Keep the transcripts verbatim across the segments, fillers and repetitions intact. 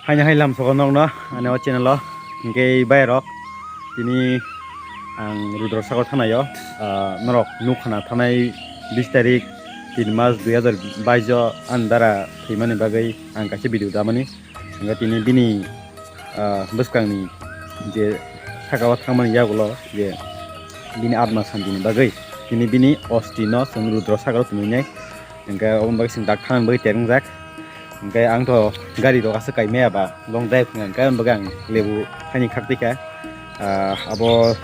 Haino hai lamsogo nokno ani o channel o, hingke bai rok tini ang Rudra Sagar thanai o, ah, norok nukha na thanai bis tarik tin mas dui hazar bais o ani dara thwimani bagwi ang kaisa video damani. Hingke tini bini, ah, bwskangni je saka o thangmani yagulo je bini atma santini bagwi tini bini osti no chwng Rudra Sagar o tongwi nai. Hingke oboni bagwi chwng dak thangna bagwi terwngjak. Hingke ang to gari rok aswk kai maya ba long drive hwnka hingke aboni bagwi ang lebu haini khak twi kha. Ah, abo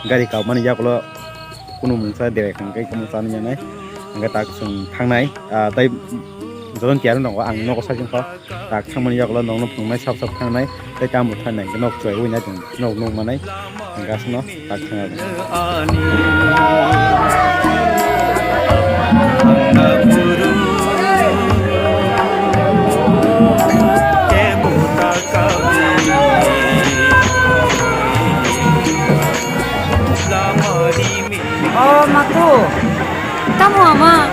gari kabmani yagulo kunu mungsa derai hingke tamo chani yanai. Hingke tak chwng thangnai, ah, tei jotono tiyar wng tongo ang nogo saichung kha. Tak thangmani yagulo nokno phunuknai sap sap thangnai tei tamo thangnai hingke nok chwrai ui nai tong. Nok nukmanai gasno tak thang abo. O matu, tamo ama?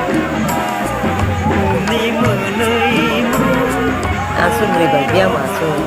Aswk ni bai biya ma aswk.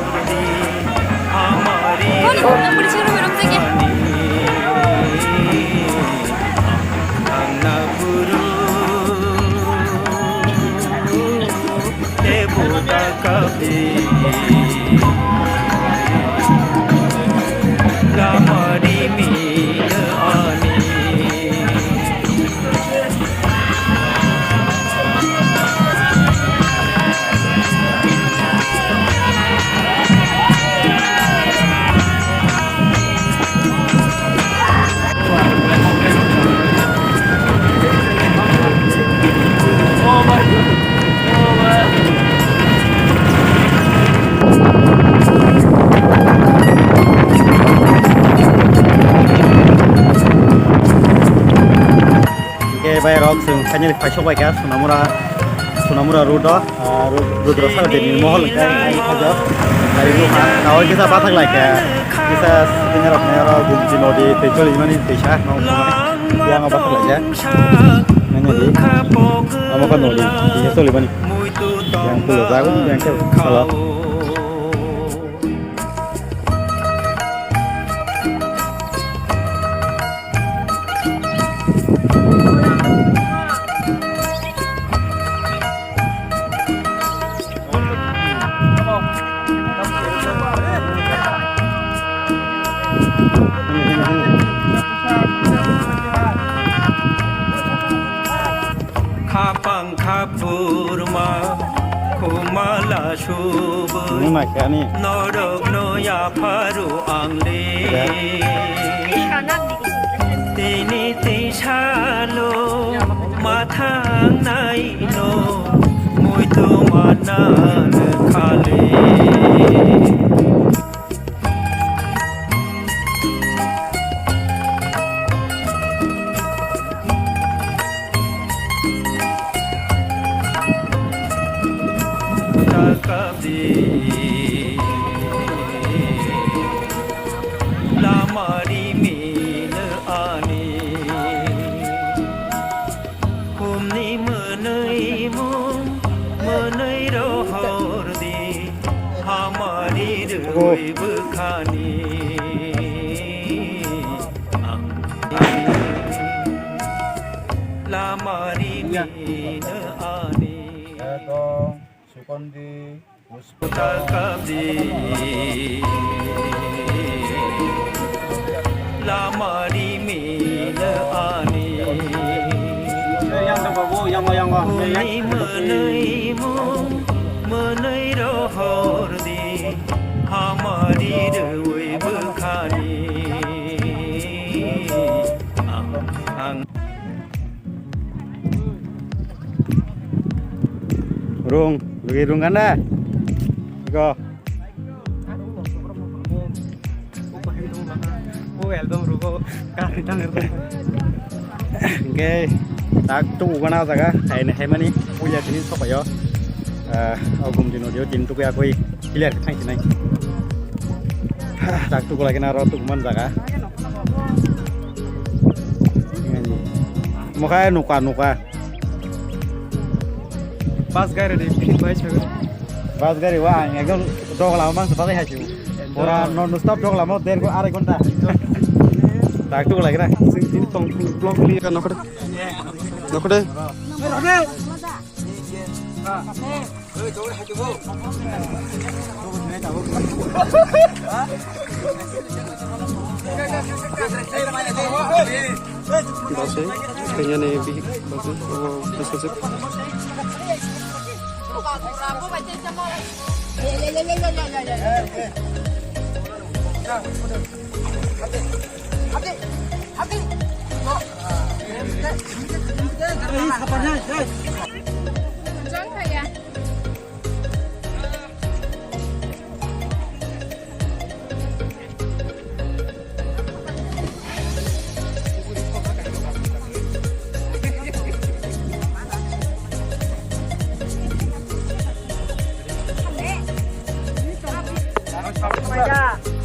Hingke bai rok chwng finally phaisok bai kha Sonamura, Sonamura road o, ah, ro-, Rudra Sagar ni mohol hingke ang khajo. Gari nukha, nawai kisa bathak lai khe, kisa sitini rok nai oro Gumti nodi tei choli mani tei sa, no, yang bathak lai khe. Nani di, amo kha nodi, kisa choli mani. Yang pulo jago, yang khe salo. Khapang khapurma khumala subui. Nima khe ani? Norok no yapharu ang le. Tini tisalo mathang nai no muitu mana khale. Lamari mino ani. Khumni mwnwi mung mwnwi rohor di, hamari rwi bwkhani. Ang lamari mino ani. Sukon di. Lamari mino ani. Mwnwi mwnwi mung mwnwi rohor di, hamari rwi bwkhani. Ang, ang. Rung, lagi rung kan dah? Go. O album rugo kari tang. Hingke tak tuk ugana jaga, hai, hai mani puya tini sopayo. Ah, o Gumti nodi o tini tuk ya koi clear thang sinai. Tak tuk lagi na ro tuk man jaga. Mokai nuka nuka. Bus gari de, pini bai chago. Bus gari wa ang ekdom dogla mang sa tatai haju. Pura non stop dogla mo der go arai ghonta. Tak tu lagi na. Sing sing tong blok li kan nokde. Nokde. Base, kayaknya nih, bi-, base, oh, base, base.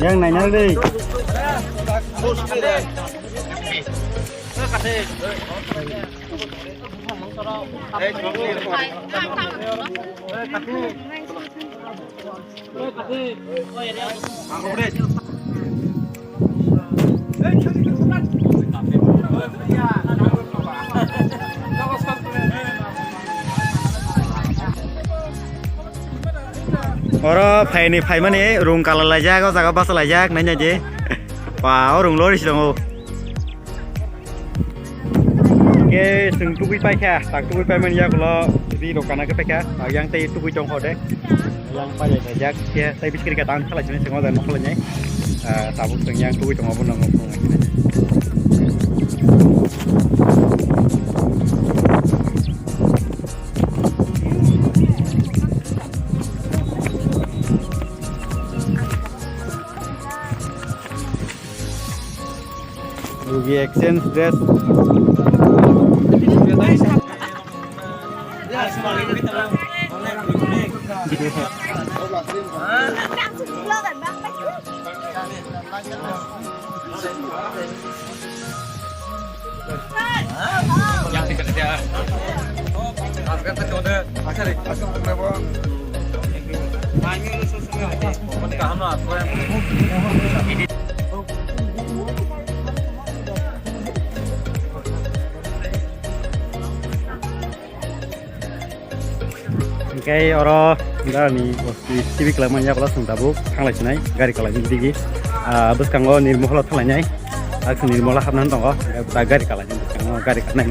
Yang naina dei. Oro phaini phaimani rung kalalaijak, o jaga bachalaijak, naina di. Ba, o rung lori si tongo. Hingke chwng tubui paikha, tak tubui paimani yagulo ri rok kana khe paikha, tak yang tei tubui tongkha de. Yang paijak, khe tei biskit khe tan khalai sini sengmo dan khalai nai. Ah, tabuk chwng yang tubui tongo bono. Rugi exchange dress. Hingke oro darani bosti T V kwlangma yagulo chwng tabuk thanglai sinai gari kwlai digi. Ah, bwskango Nirmoholo thanglainai. Ak Nirmoholo hapnani tongo. Hingke bwskango gari kwlai bwskango gari kwlai.